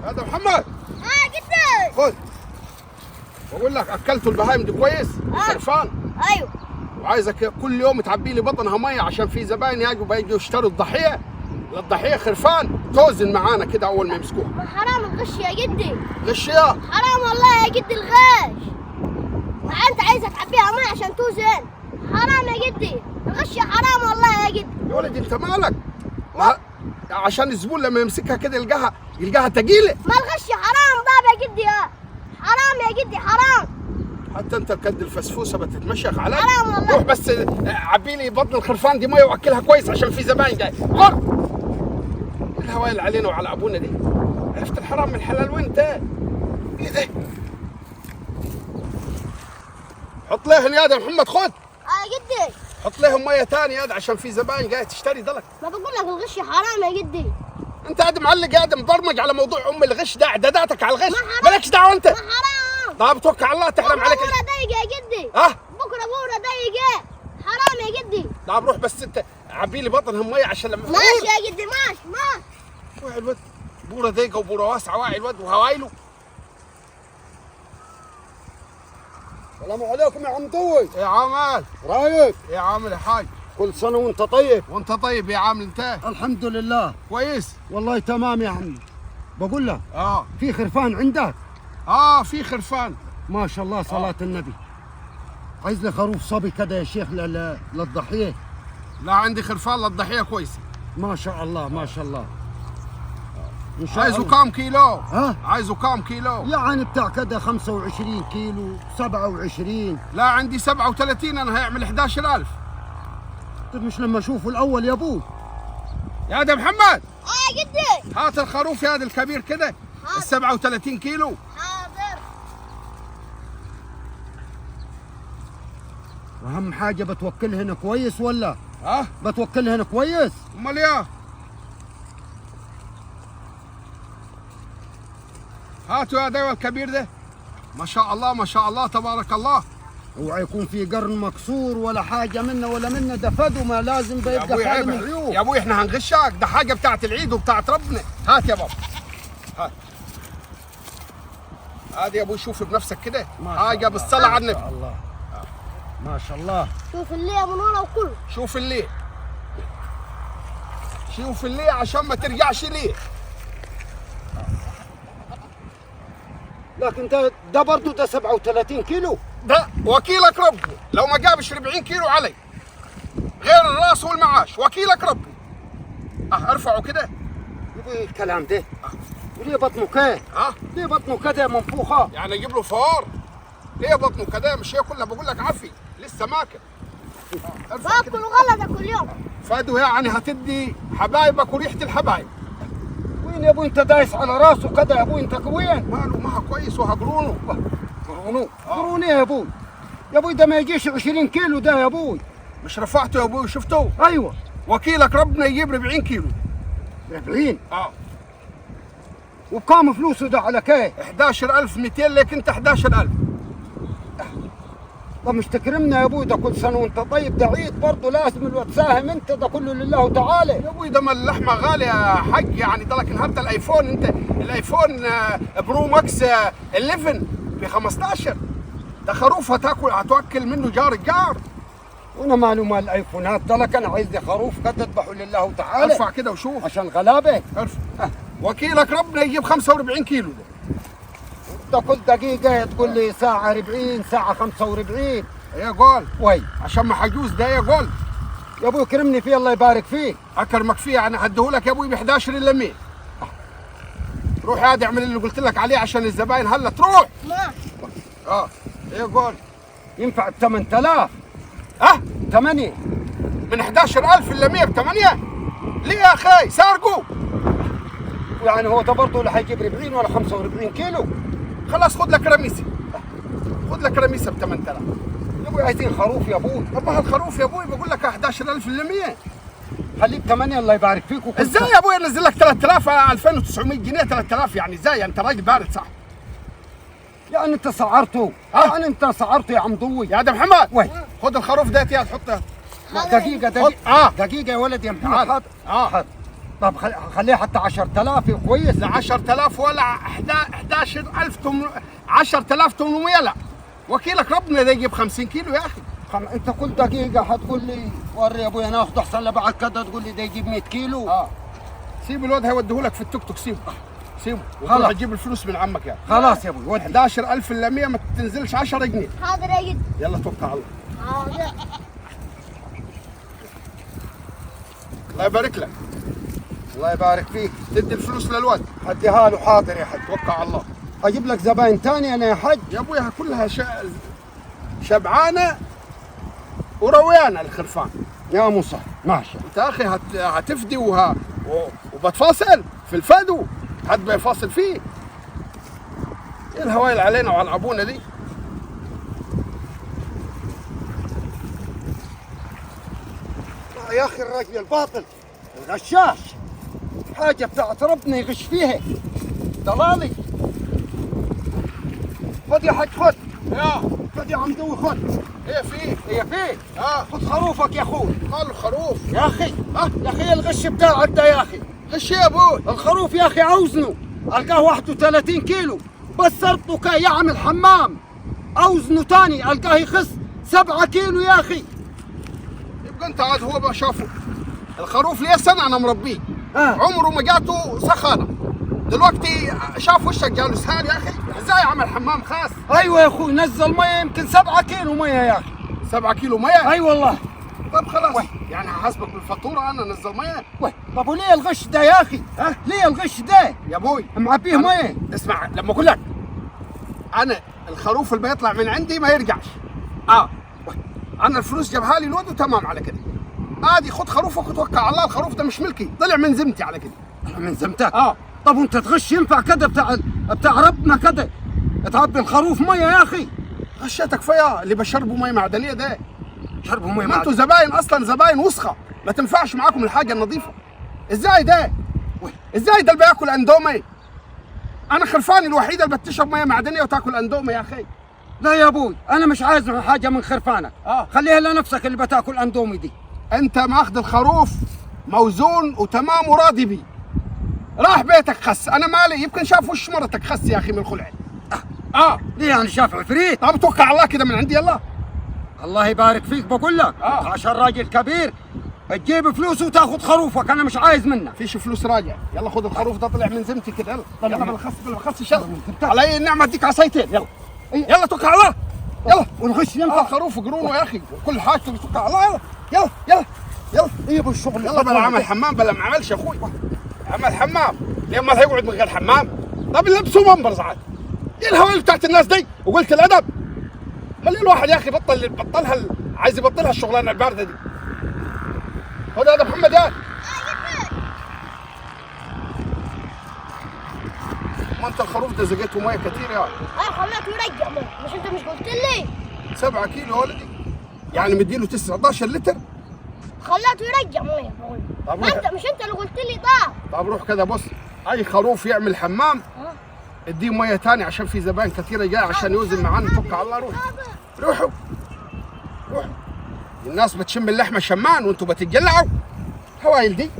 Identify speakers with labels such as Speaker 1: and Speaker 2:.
Speaker 1: هذا محمد.
Speaker 2: جدا.
Speaker 1: خذ، بقول لك اكلتوا البهايم دي كويس؟ خرفان.
Speaker 2: ايوه.
Speaker 1: وعايزك كل يوم تعبي لي بطنها مية عشان في زباين يجوا بيجوا يشتروا الضحية. للضحيه خرفان توزن معانا كده اول ما يمسكوها.
Speaker 2: ما حرام الغش يا جدي.
Speaker 1: غش يا
Speaker 2: حرام والله يا جدي الغش. ما انت عايزه تعبيها مية عشان توزن. حرام يا جدي الغش، حرام والله يا جدي.
Speaker 1: يا ولد انت مالك؟ ما عشان الزبون لما يمسكها كده يلقاها تقيلة.
Speaker 2: ما الغش حرام بابا يا جدي، يا حرام يا جدي حرام.
Speaker 1: حتى انت كد الفسفوسه بتتمشخ علي.
Speaker 2: حرام والله.
Speaker 1: روح بس عبي لي بطن الخرفان دي مية واكلها كويس عشان في زباين جاي. غر الهواء اللي علينا وعلى ابونا دي. عرفت الحرام من الحلال وانت ايه ده؟ حط لهم يا محمد، خد.
Speaker 2: يا جدي
Speaker 1: حط لهم مية ثانية يا عشان في زباين جاية تشتري دلك.
Speaker 2: ما بقول لك الغش حرام يا جدي.
Speaker 1: انت قاعد معلق، قاعد مبرمج على موضوع ام الغش ده، اعداداتك على الغش.
Speaker 2: مالكش
Speaker 1: دعوه انت.
Speaker 2: ما حرام.
Speaker 1: طب توكل على الله، تحرم عليك.
Speaker 2: بكره ضيقه يا جدي. بكره بوره ضيقه. حرام يا جدي.
Speaker 1: طب روح بس انت عبي لي بطنهم مية عشان لما
Speaker 2: ماشي يا جدي، ماشي ماشي.
Speaker 1: واعي الواد بوره ضيقه وبوره واسعة، واعي الواد وهوايله.
Speaker 3: السلام عليكم يا عم ضوي.
Speaker 1: يا عامل
Speaker 3: رايك؟
Speaker 1: يا عامل يا حاج.
Speaker 3: كل سنة وانت طيب.
Speaker 1: وانت طيب يا عامل. انت
Speaker 3: الحمد لله
Speaker 1: كويس
Speaker 3: والله، تمام يا عمي. بقول لك في خرفان عندك؟
Speaker 1: في خرفان
Speaker 3: ما شاء الله، صلاة النبي. عايز لي خروف صبي كده يا شيخ للضحية.
Speaker 1: لا عندي خرفان للضحية كويسة.
Speaker 3: ما شاء الله ما شاء الله.
Speaker 1: عايزه كام كيلو؟
Speaker 3: ها؟
Speaker 1: عايزه كام كيلو؟
Speaker 3: يعني بتاع كده 25 كيلو 27.
Speaker 1: لا عندي 37، انا هيعمل 11000.
Speaker 3: طيب مش لما اشوفه الاول يا ابوي.
Speaker 1: يا ده محمد.
Speaker 2: يا جدي
Speaker 1: هات الخروف يا ده الكبير كده ال 37 كيلو.
Speaker 2: حاضر.
Speaker 3: واهم حاجة بتوكلهن كويس ولا؟
Speaker 1: ها؟
Speaker 3: بتوكلهن كويس؟
Speaker 1: امال ايه؟ هاتوا يا دايوه الكبير ده. ما شاء الله ما شاء الله تبارك الله.
Speaker 3: اوعى يكون في قرن مكسور ولا حاجة منه ولا منه، ده فدو ما لازم بيبقى خالي من العيوب.
Speaker 1: يا ابوي احنا هنغشك، ده حاجة بتاعت العيد وبتاعت ربنا. هات يا بابا هات. هادي يا ابوي شوف بنفسك كده، حاجة بالصلاة على النبي.
Speaker 3: ما شاء الله ما شاء الله.
Speaker 2: شوف الليه من ورا وكله.
Speaker 1: شوف الليه، شوف الليه عشان ما ترجعش ليه.
Speaker 3: لكن ده برضه ده 37 كيلو.
Speaker 1: ده وكيلك ربي لو ما جابش 40 كيلو علي غير الراس والمعاش، وكيلك ربي. ارفعه كده.
Speaker 3: يبغى الكلام ده. وليه بطنه كده؟ ليه بطنه كده منفوخه؟
Speaker 1: يعني اجيب له فار؟ ليه بطنه كده؟ مش هي كلها بقول لك عفي لسه ماكل.
Speaker 2: باكل غلطه كل يوم.
Speaker 1: فادو يعني هتدي حبايبك وريحه الحبايب.
Speaker 3: وين يا ابوي انت دايس على راسه كده يا ابوي؟ انت وين؟
Speaker 1: ماله ما كويس وهقرونه.
Speaker 3: قرونه؟ قرونه يا ابوي. يا ابوي ده ما يجيش 20 كيلو ده يا ابوي.
Speaker 1: مش رفعته يا ابوي شفته؟
Speaker 3: ايوه.
Speaker 1: وكيلك ربنا يجيب 40 كيلو.
Speaker 3: 40؟
Speaker 1: وبكام
Speaker 3: فلوسه ده على كيف؟
Speaker 1: 11200 لك انت 11000.
Speaker 3: طب مش تكرمنا يا ابوي؟ ده كل سنة وانت طيب، ده عيد برضه لازم الوقت ساهم انت، ده كله لله تعالى.
Speaker 1: يا ابوي ده ما اللحمة غالية يا حاج، يعني ده لك النهارده الايفون، انت الايفون Pro Max 11 ب 15، ده خروف هتاكل هتوكل منه جار الجار.
Speaker 3: وانا ماله مال الايفونات ده، لك انا عايز لي خروف كده اذبحه لله تعالى.
Speaker 1: ارفع كده وشوف
Speaker 3: عشان غلابة.
Speaker 1: ارفع. وكيلك ربنا يجيب 45 كيلو ده.
Speaker 3: ده كل دقيقة تقول لي ساعة 40 ساعة 45.
Speaker 1: يا جول
Speaker 3: وي
Speaker 1: عشان ما حجوز ده يا جول.
Speaker 3: يا ابوي كرمني فيه الله يبارك فيه.
Speaker 1: اكرمك فيه يعني هديهولك يا ابوي ب 11 الا 100. روح يا اعمل اللي قلت لك عليه عشان الزباين هلا تروح.
Speaker 2: ما
Speaker 1: يا جول
Speaker 3: ينفع ب 8000. 8
Speaker 1: من 11000 الا 100 ب 8؟ ليه يا اخي سارقوا؟
Speaker 3: يعني هو ده برضه لا حيجيب 40 ولا 45 كيلو.
Speaker 1: خلاص خذ لك رميسه، خذ لك رميسه ب 8000.
Speaker 3: يا ابوي عايزين خروف يا ابوي.
Speaker 1: طب ما هالخروف يا ابوي بقول لك 11000 الا 100.
Speaker 3: خليه ب 8 الله يبارك فيك.
Speaker 1: ازاي يا ابوي انزل لك 3000 2900 جنيه 3000 يعني ازاي؟ انت راجل بارد صح؟
Speaker 3: يعني انت سعرته. يعني انت سعرته يا عم ضوي.
Speaker 1: يا ده محمد
Speaker 3: وي
Speaker 1: خذ الخروف ده يا تحطه.
Speaker 3: دقيقة دقيقة. دقيقة يا ولد يا محمد. حاضر.
Speaker 1: حاضر.
Speaker 3: طب خليها حتى 10000 كويس.
Speaker 1: لا 10000 ولا 11000 10800. لا وكيلك ربنا ده يجيب 50 كيلو يا اخي.
Speaker 3: انت كل دقيقة حتقول لي وري يا ابويا ناخذ احسن، لبعد كده تقول لي ده يجيب 100 كيلو.
Speaker 1: سيب الواد هيوديه لك في التوك توك، سيبه سيبه
Speaker 3: خلاص.
Speaker 1: تجيب الفلوس من عمك يعني.
Speaker 3: خلاص يا ابوي ودي.
Speaker 1: 11000 الا 100 ما تنزلش 10 جنيه.
Speaker 2: حاضر يا جدي.
Speaker 1: يلا توكل على الله.
Speaker 2: حاضر.
Speaker 1: الله يبارك لك.
Speaker 3: الله يبارك فيك.
Speaker 1: تدي الفلوس للواد.
Speaker 3: هديها له. حاضر يا حج.
Speaker 1: توكل على الله.
Speaker 3: اجيب لك زباين تاني انا يا حج.
Speaker 1: يا ابويا كلها شبعانه ورويانه الخرفان.
Speaker 3: يا موسى ماشي.
Speaker 1: انت يا اخي هتفدي وبتفاصل في الفدو، حد بيفاصل فيه. ايه الهوايل علينا وعلى ابونا دي؟
Speaker 3: يا اخي الراجل الباطل الغشاش، حاجة بتاعت ربنا يغش فيها ضلالي. خد يا حج خد.
Speaker 1: يا
Speaker 3: خد يا عمدوي خد.
Speaker 1: ايه فيه؟
Speaker 3: هي فيه.
Speaker 1: اه
Speaker 3: خد خروفك يا اخوي.
Speaker 1: ماله خروف؟
Speaker 3: يا اخي يا اخي الغش بتاعك ده يا اخي.
Speaker 1: غش يا ابوي.
Speaker 3: الخروف يا اخي اوزنه القاه 31 كيلو، بس اربطه كي يعمل حمام. اوزنه تاني القاه يخس 7 كيلو يا اخي.
Speaker 1: يبقى انت عاد هو بقى شافه الخروف ليه سنة انا مربيه. عمره ما جاته سخانه، دلوقتي شاف وشك جاله سهال يا اخي. ازاي عمل حمام خاص؟
Speaker 3: ايوه يا اخوي نزل مية يمكن 7 كيلو مية يا اخي.
Speaker 1: 7 كيلو مية؟
Speaker 3: اي والله.
Speaker 1: طب خلاص يعني هحاسبك بالفاتوره انا نزل مية.
Speaker 3: طب وليه الغش ده يا اخي؟
Speaker 1: ها؟
Speaker 3: ليه الغش ده؟
Speaker 1: يا ابوي
Speaker 3: معبيه مية.
Speaker 1: اسمع لما اقول لك انا الخروف اللي بيطلع من عندي ما يرجعش. انا الفلوس جابها لي الواد وتمام على كده. ادي خد خروفك وتوكل على الله. الخروف ده مش ملكي، طلع من ذمتي على كده.
Speaker 3: من ذمتك؟ طب وانت تغش ينفع كده بتاع ربنا كده تعبي الخروف مية يا اخي؟
Speaker 1: غشيتك فيا اللي بشربوا مية معدنية ده.
Speaker 3: شربوا مية
Speaker 1: ما انتوا زباين اصلا، زباين وسخة، ما تنفعش معاكم الحاجة النظيفة. ازاي ده؟ ازاي ده اللي بياكل اندومي؟ انا خرفاني الوحيدة اللي بتشرب مية معدنية وتاكل اندومي يا اخي.
Speaker 3: لا يا ابوي انا مش عايز حاجة من خرفانك. خليها لنفسك اللي بتاكل اندومي دي.
Speaker 1: انت ماخذ الخروف موزون وتمام وراضي بيه. راح بيتك خس، انا مالي، يمكن شاف وش مرتك خس يا اخي من الخلع.
Speaker 3: ليه يعني شاف عفريت؟
Speaker 1: طب توكل على الله كده من عندي. يلا
Speaker 3: الله يبارك فيك. بقول لك عشان راجل كبير تجيب فلوس وتاخذ خروفك، انا مش عايز منك.
Speaker 1: فيش فلوس راجع. يلا خذ الخروف ده طلع من ذمتي كده. يلا يلا بالخص بالخص يلا على اي النعمة اديك عصايتين. يلا يلا توكل على الله. يلا
Speaker 3: والغش ينفع.
Speaker 1: خروف قرونه يا اخي وكل حاجته. توكل على الله. يلا يلا يلا يلا.
Speaker 3: ايه ابو الشغل؟
Speaker 1: يلا بلا عمل حمام بلا ما عملش يا اخوي. عمل حمام ليه ما هيقعد من غير حمام؟ طب لبسوا منبرز عاد. ايه الهوايل بتاعت الناس دي وقلت الادب؟ خلي الواحد يا اخي بطلها عايز يبطلها الشغلانة البارده دي. خد هذا محمد يا ما انت الخروف ده زقيته مية كتير يا
Speaker 2: انا خليته يرجع مية، مش انت مش قلت لي
Speaker 1: 7 كيلو يا ولدي، يعني مديله 19 لتر.
Speaker 2: خليته يرجع مية. بقول
Speaker 1: طب
Speaker 2: ما انت مش انت اللي قلت لي ده.
Speaker 1: طب روح كده بص، اي خروف يعمل حمام اديه مية تاني عشان في زباين كثيرة جاية عشان يوزن معانا. توكل على الله. روح روحوا روحوا. الناس بتشم اللحمة شمان وانتوا بتتجلعوا هوايل دي.